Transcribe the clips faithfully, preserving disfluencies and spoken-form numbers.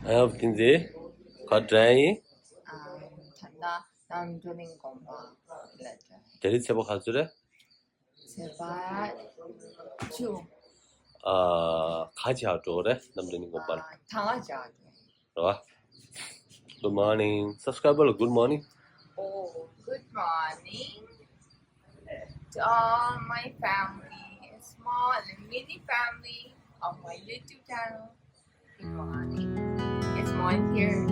ཨ་ཡ་བསྟན་འཛིན། ག་འདྲ་ཡིན། ཨ། ད་ལྟ་རྣམ་གྲོལ་གླིང་དགོན་པ་ལ་འགྲོ། དེ་རིང་ཚེས་པ་ག་ཚོད་རེད། ཚེས་པ་བཅུ། ཨ། ག་བྱེད་འགྲོ་གི་རེད། རྣམ་གྲོལ་གླིང་དགོན་པ་ལ། ཨ། ད་ག་བྱེད་འགྲོ། རེད་བ། Good morning. Subscriber ལ good morning. Oh, good morning to all my family, small and mini family of my YouTube channel. Good morning. It's morning here.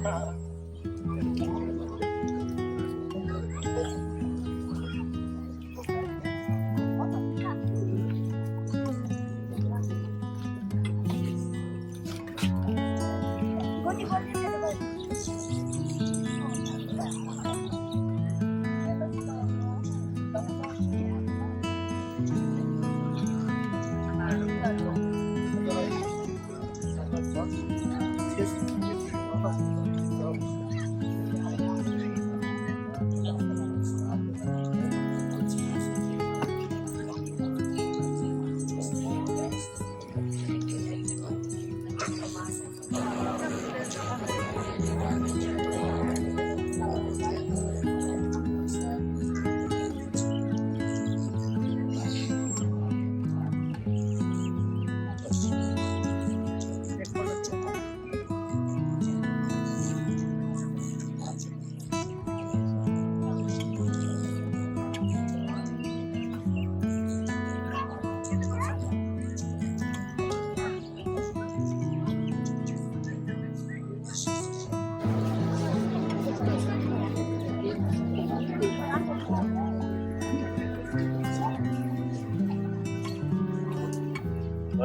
ཨ་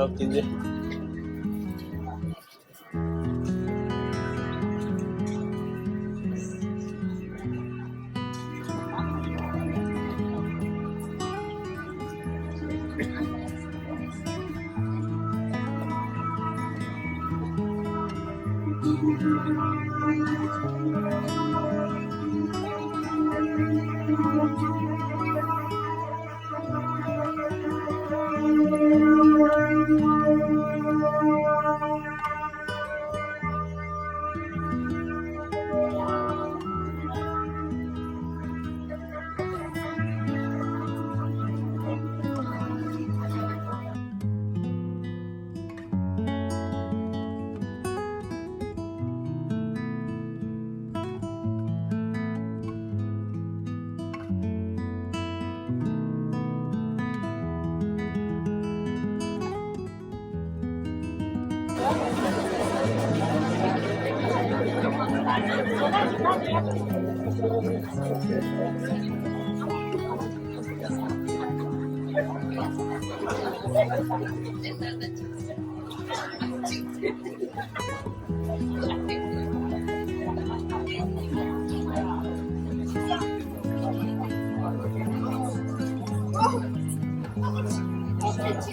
བསྟན་འཛིན།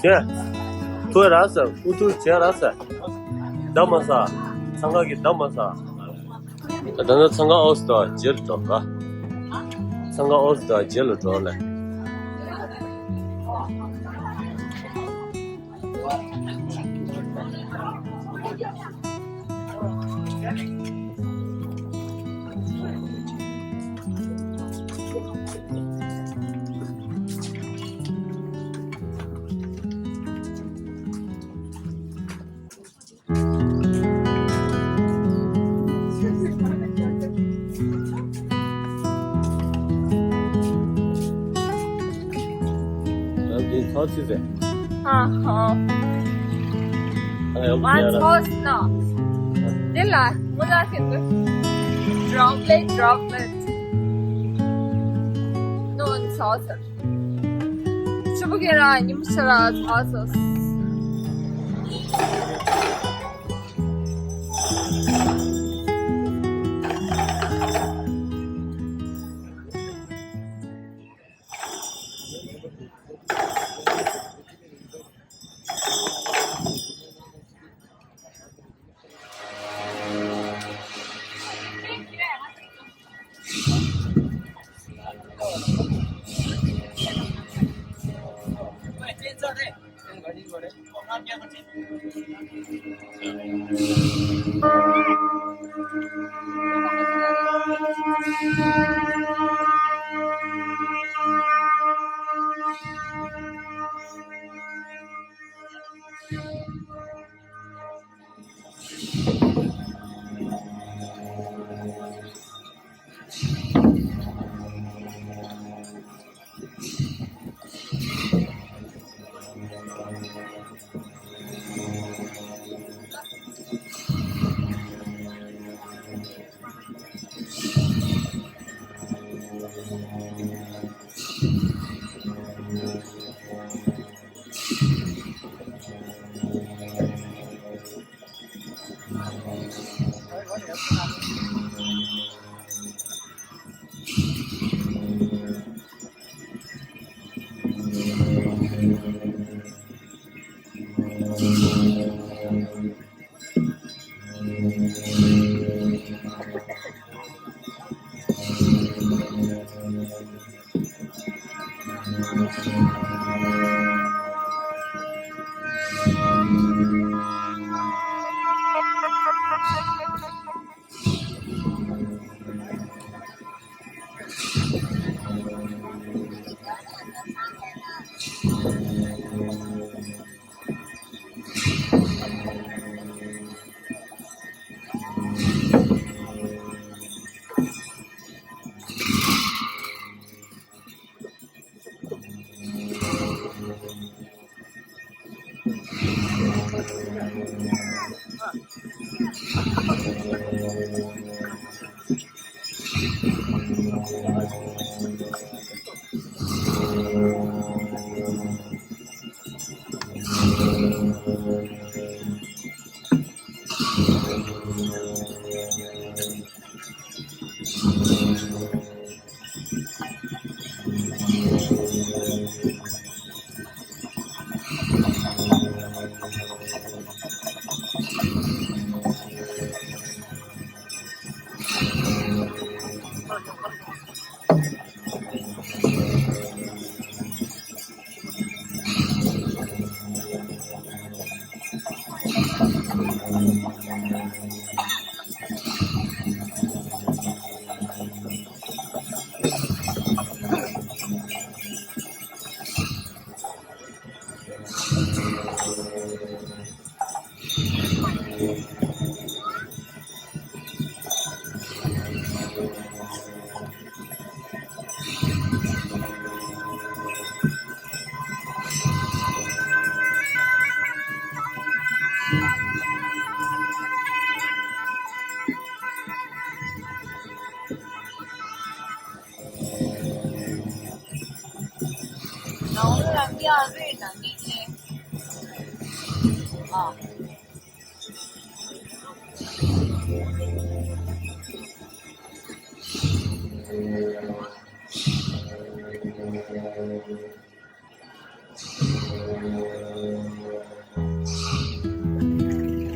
ཁྱེད། ཐུག་ར་ས། ཨུ་ཐུག་བྱས་ར་ས། བདག་མ་ས། འཚང་ཁ་གི་བདག་མ་ས། ད་ལྟ་འཚང་ཁ་ཨོ་སི་ཏོ་རྗེས་ལ་འགྲོ་ག། འཚང་ཁ་ཨོ་སི་ཏོ་རྗེས་ལ་འགྲོ་ལེ། ཨ་ཧོ། ང་ཚོ་ན། འདི་ལ་མོ་ལ་ཁེ་ཏུ། Droplet, droplet. ནོ་ཨན་སོ་སར། ཆུ་བུ་གེ་ར་ཉིམ་ཤ་ར་ཚ་སོ།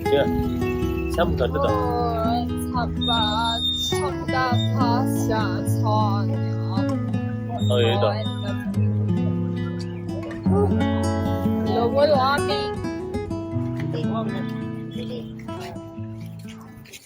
ཅེ། ཤམ་ག་འདི་དང་། ཚ་པ་ཆམ་ད་ཕ་ཤ་ཚ་ནི་ཨ། ཨ་ཡོད་ད། ལོ་བོ་ལོ་ཨ་མི།